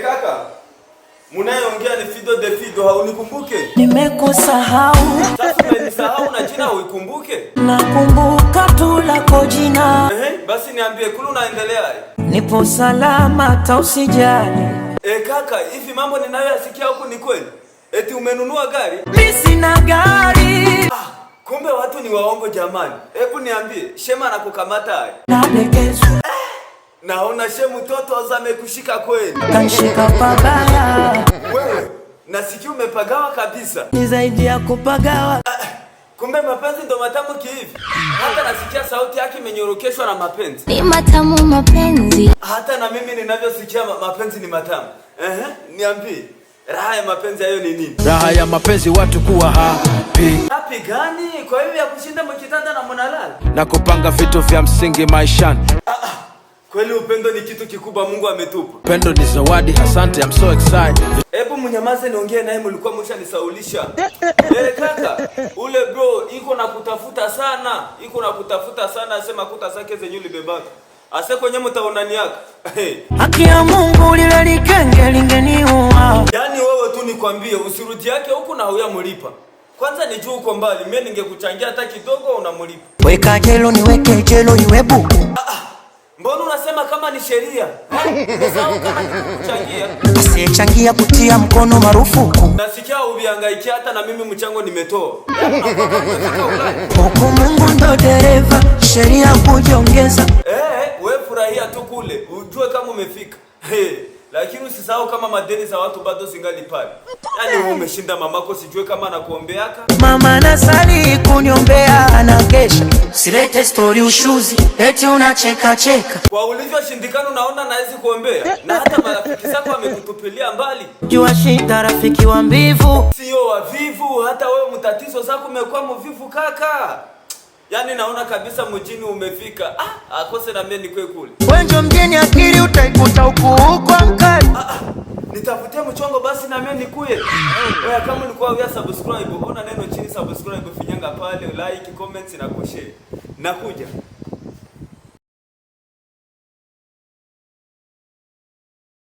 Kaka. Munayeongea ni Fido de Fido, haunikumbuke? Nimekusahau. Sasa umenisahau na jina huikumbuke? Nakumbuka tu lako jina. Ehe, basi niambie kule unaendelea. Nipo salama, ta usijali. Kaka, hivi mambo ninayoyasikia huku ni kweli? Eti umenunua gari? Mi sina gari. Ah, kumbe watu ni waongo jamani. Hebu niambie, shema anakukamata aje? Nadekezwa. Naona shemu toto amekushika kweli. Kanshika pabaya. Wewe, nasikia umepagawa kabisa. Ni zaidi ya kupagawa. Kumbe mapenzi ndo matamu kihivi. Hata nasikia sauti yake imenyorokeshwa na mapenzi. Ni matamu mapenzi. Hata na mimi ninavyosikia mapenzi ni matamu. Ehe, niambie. Raha ya mapenzi hayo ni nini? Raha ya mapenzi watu kuwa happy. Happy gani? Kwa hiyo ya kushinda mkitanda na mnalala? Na kupanga vitu vya msingi maishani. Ah, ah. Kweli upendo ni kitu kikubwa Mungu ametupa. Pendo ni zawadi, asante, I'm so excited. Hebu mnyamaze niongee naye, mlikuwa mshanisaulisha. Kaka, ule bro iko na kutafuta sana, iko na kutafuta sana, asema kuta zake zenye ulibebaka. Ase kwenye mtaonaniaka. Hey. Haki ya Mungu lile likenge lingeniua. Yaani wewe tu nikwambie usirudi yake huku na huyamulipa. Kwanza ni juu uko mbali, mimi ningekuchangia hata kidogo unamulipa. Weka jelo niweke jelo iwe buku. Ah, ah. Mbona unasema kama ni sheria? Eh? Umesahau kama nikuchangia. Asiyechangia kutia mkono marufuku. Nasikia ubihangaikia hata na mimi mchango nimetoa. Huku Mungu ndo dereva, sheria kujiongeza. Wewe furahia tu kule, ujue kama umefika. Hey, lakini usisahau kama madeni za watu bado zingali pale. Yaani wewe umeshinda mamako, sijue kama anakuombeaka. Mama nasali kuniombea anakesha. Silete story ushuzi, eti unacheka cheka. Kwa ulivyoshindikana unaona naezi kuombea. Na hata marafiki zako wamekutupilia mbali. Jua shida rafiki wa mbivu. Sio wavivu, hata wewe mtatizo zako umekuwa mvivu kaka. Yaani naona kabisa mjini umefika. Ah, akose na mimi nikwe kule. Wenjo mjini akili utaikuta huku huko mkali. Ah, ah, nitafutie mchongo basi na mimi nikuye. Wewe kama ulikuwa huya subscribe, ona neno chini subscribe, finyanga pale, like, comments na kushare. Nakuja.